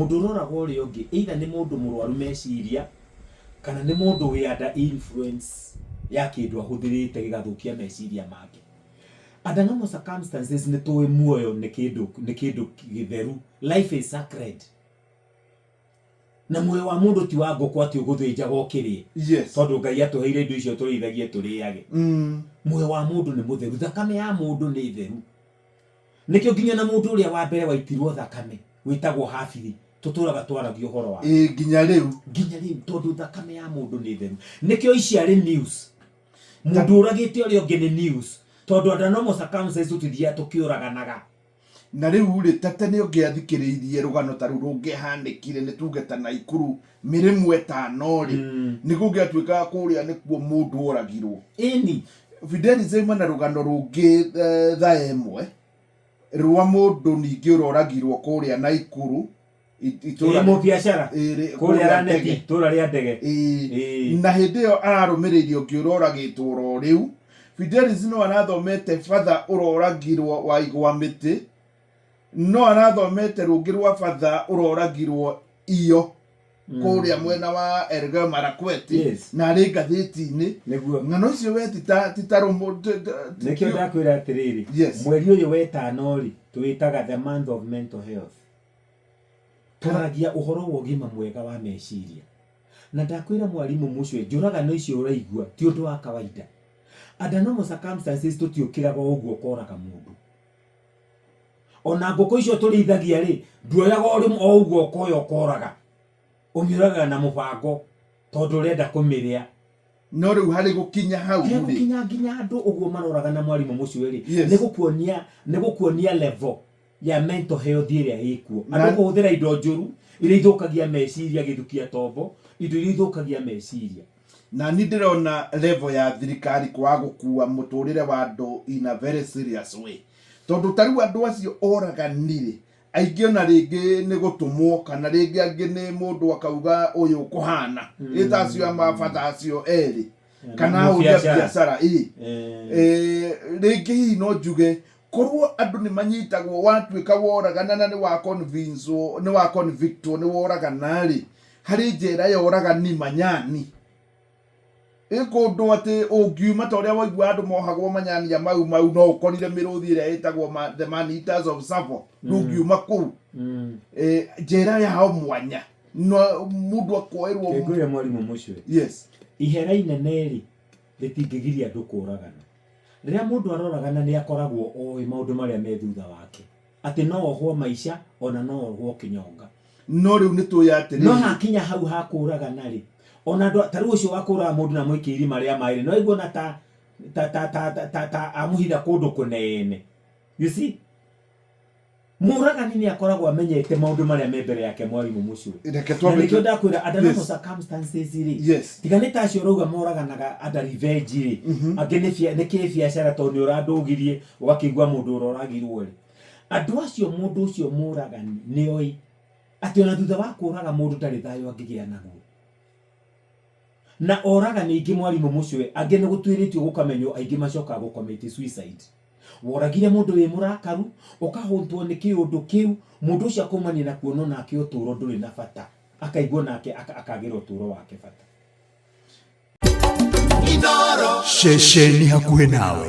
Mũndũ ũroraga ũrĩa ũngĩ either nĩ mũndũ mũrwaru meciria kana nĩ mũndũ wĩ under influence ya kĩndũ ahũthĩrĩte gĩgathũkia meciria make. Under normal circumstances nĩ tũĩ muoyo nĩ kĩndũ nĩ kĩndũ gĩtheru, life is sacred. Na muoyo wa mũndũ ti wa ngũkũ atĩ ũgũthĩnjaga ũkĩrĩe. Tondũ Ngai atũheire indo icio tũrĩithagie tũrĩage. Muoyo wa mũndũ nĩ mũtheru, thakame ya mũndũ nĩ theru. Nĩkĩo nginya na mũndũ ũrĩa wa mbere waitirwo thakame wĩtagwo Habili tũtũraga twaragia ũhoro wake. Ĩĩ nginya rĩu. Nginya rĩu tondũ thakame ya mũndũ nĩ theru. Nĩkĩo ici arĩ news. Mũndũ ũragĩte ũrĩa ũngĩ nĩ news. Tondũ under normal circumstances tũtithiaga tũkĩũraganaga. Na rĩu rĩ, ta tene ũngĩathikĩrĩirie rũgano ta rũu rũngĩahanĩkire nĩ tuge ta Naikuru mĩrĩmo ĩtano rĩ, nĩ kũngĩatuĩkaga kũrĩa nĩkuo mũndũ oragirwo. Ĩni. Fidelis auma na rũgano rũngĩ eh, thaa ĩmwe rwa mũndũ ningĩ ũroragirwo kũrĩa Naikuru itũra Ĩ mũbiacara ĩ, rĩ- kũrĩa kũrĩa Raneti Ndege. itũra rĩa Ndege. Ĩ, Ĩ. na hĩndĩ ĩyo ararũmĩrĩire ũngĩ ũroragĩtwo oro rĩu Fidelis no arathomete batha ũroragirwo wa igwa mĩtĩ no arathomete rũngĩ rwa batha ũroragirwo iyo kũrĩa mwena wa Elgeyo Marakwet Yes. na arĩ ngathĩti-inĩ Nĩguo. ng'ano icio we ti ta ti ta rũmũ ti- ti- Nĩkĩo ndakwĩra atĩrĩrĩ, Yes. mweri ũyũ wetano rĩ, tũwĩtaga the month of mental health. Twaragia ũhoro wa ũgima mwega wa meciria. Na ndakwĩra mwarimũ mũcwe, njũragano icio ũraigua ti ũndũ wa kawaida. Under normal circumstances tũtiũkĩraga o ũguo ũkoraga mũndũ. Ona ngũkũ icio tũrĩithagia rĩ, nduoyaga o rĩmwe o ũguo ũkoya ũkoraga. Ũmĩũragaga na mũbango tondũ ũrenda kũmĩrĩa. No rĩu harĩ gũkinya hau He rĩ. gũkinya nginya andũ ũguo maroraga na mwarimũ mũcwe rĩ, Yes. nĩ gũkuonia nĩ gũkuonia level ya mental health ĩrĩa ĩkuo. Na- Andũ kũhũthĩra indo njũru iria ithũkagia meciria, gĩthukia tombo, indo iria ithũkagia meciria. Na ni ndĩrona level ya thirikari kwaga gũkua mũtũrĩre wa andũ in a very serious way. Tondũ ta rĩu andũ acio oragani-rĩ, aingĩ ona rĩngĩ nĩ gũtũmwo kana rĩngĩ angĩ nĩ mũndũ akauga ũyũ ũkũhana. Ĩ ta acio a mabatha acio erĩ. Kana ahũri a Biacara. biacara ĩ. Eh. Eh, rĩngĩ hihi no njuge korwo andũ nĩ manyitagwo watuĩka woragana na nĩ wa convince nĩ wa convictwo nĩ woragana rĩ harĩ njera ya oragani manyani ĩ kũndũ atĩ ũngiuma ta ũrĩa waigua andũ mohagwo manyani ya mau mau no ũkorire mĩrũthi ĩrĩa ĩtagwo ma, the man eaters of Tsavo ndũngiuma kũu Eh, njera yao mwanya no mũndũ akoerwo Ngwĩre mwarimũ mũcwe yes ihera inene rĩ rĩtingĩgiria andũ kũragana Rĩrĩa mũndũ aroragana nĩ akoragwo oĩ maũndũ marĩa me thutha wake, atĩ no ohwo maica ona no ohwo kĩnyonga. No rĩu nĩ tũĩ atĩrĩrĩ. No hakinya hau ha kũragana rĩ, ona andũ ta rĩu ũcio wa kũraga mũndũ na amũikie irima rĩa maĩ rĩ, no aigue ona ta ta ta ta ta ta amũhitha kũndũ kũnene. You see? Mũragani nĩ akoragwo amenyete maũndũ marĩa me mbere yake mwarimũ mũcũrũ. Reke Na twambe nĩkĩo ndakwĩra under normal circumstances rĩ, Yes. tiga nĩ ta acio ũrauga moraganaga under revenge rĩ, angĩ nĩ bia- nĩ kĩbiacara tondũ nĩ ũrandũgirie ũgakĩigua mũndũ ũroragirwo rĩ. Andũ acio mũndũ ũcio mũragani nĩ oĩ atĩ ona thutha wa kũraga mũndũ ndarĩ thayũ angĩgĩa naguo. Na oragani aingĩ mwarimũ mũcũe, angĩ nĩ gũtuĩrĩtio gũkamenywo aingĩ macokaga gũ commit suicide. Woragire mũndũ wĩ mũrakaru, ũkahũntwo nĩ kĩũndũ kĩu, mũndũ ũcio akaumania na kuona onake ũtũũro ndũrĩ na bata, akaigua onake akagĩra ũtũũro wake bata. Ceceni hakuhĩ nawe.